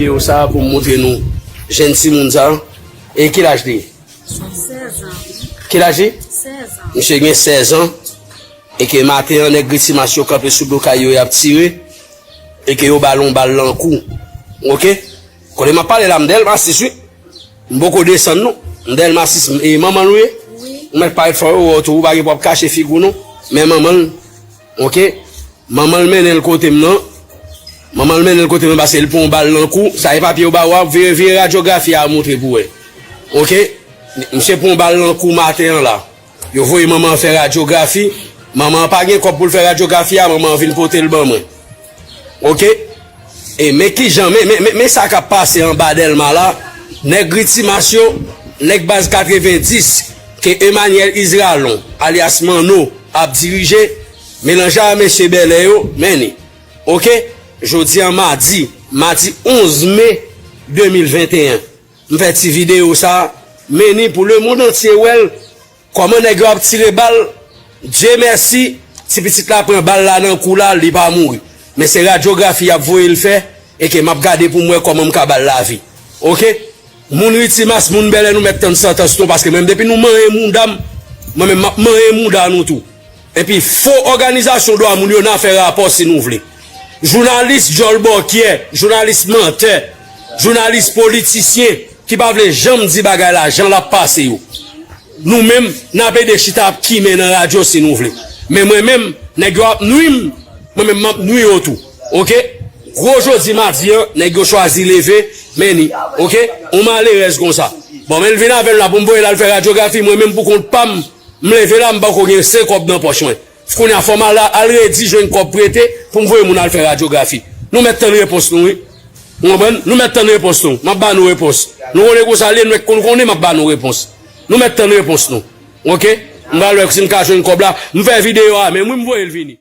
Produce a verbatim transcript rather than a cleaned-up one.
Videyo sa pou m montre nou jèn timoun sa. E ki laj li? Sèz an. Ki laj li? Sèz an. Misye gen sèz an. E ke maten an, nèg Gritimas yo kanpe sou do kay yo, y ap tire. E ke yo ba l yon bal nan kou. Oke? Kote m ap pale la, m Dèlma sis, wi. M poko desann, non. M Dèlma sis, e manman l ou ye? Wi. Ou mèt parèt fò, yo wè w tou, ou pa gen pou ap kache figi w, non. Men manman l, oke? Manman l mennen l kote m nan. Manman l mennen l kote m nan, paske l pran yon bal nan kou. Sa e papye yo ba w, w ap vire, vire radyografi a montre pou wè. Oke? Misye pran yon bal nan kou maten an la. Yo voye manman an fè radyografi. Manman an pa gen kòb pou l fè radyografi a, manman an vin pote l ban mwen. Oke? E men kijan, men, men, men, men sa k ap pase anba Dèlma la. Nèg Gritimas yo, nèg baz katrevendis, ke Emmanuel Isralon, alyas Manno, ap dirije, melanje a mesye Bèlè yo, men ni. Oke? Jodi a madi, madi onz me de mil venteyen. M fè ti videyo sa, men ni pou lemonn antye wè l, kòman nèg yo ap tire bal. Dye mèsi, ti pitit la pran bal la nan kou la, li pa mouri. Men se radyografi y ap voye l fè, e ke m ap gade pou m wè kòman m ka ba l lavi. Oke? Moun Gritimas, moun Bèlè, nou mèt tann santans nou, paske menm depi nou manyen mouda m, mwen menm m ap manyen mouda nou tou. Epi fo òganizasyon dwa moun yo nan fè rapò si nou vle. Jounalis djòl bòkyè, jounalis mantè, jounalis politisyen ki pa vle janm di bagay la jan l ap pase yo. Nou menm, n ap ede chita ap kimen nan radyo si nou vle. Men mwen menm, nèg yo ap nwi m, mwen menm m ap nwi yo tou. Oke? Gwo jodi madi an, nèg yo chwazi leve, men ni. Oke? On malerèz konsa. Bon, men l vin avè l la pou m voye l al fè radyografi, mwen menm pou kont pa m, m leve la, m pako gen sen kòb nan pòch mwen. Kounye a, fò m al, al redi jwenn kòb prete pou m voye moun al fè radyografi. Nou mèt tann repons nou, wi. Ou konprann? Nou mèt tann repons nou. M ap ba nou repons. Nou konnen konsa l ye, nou, nou konnen m ap ba nou repons. Nou mèt tann repons nou. Oke? M pral wè si m ka jwenn kòb la. M fè videyo a, men wi, m voye l vini.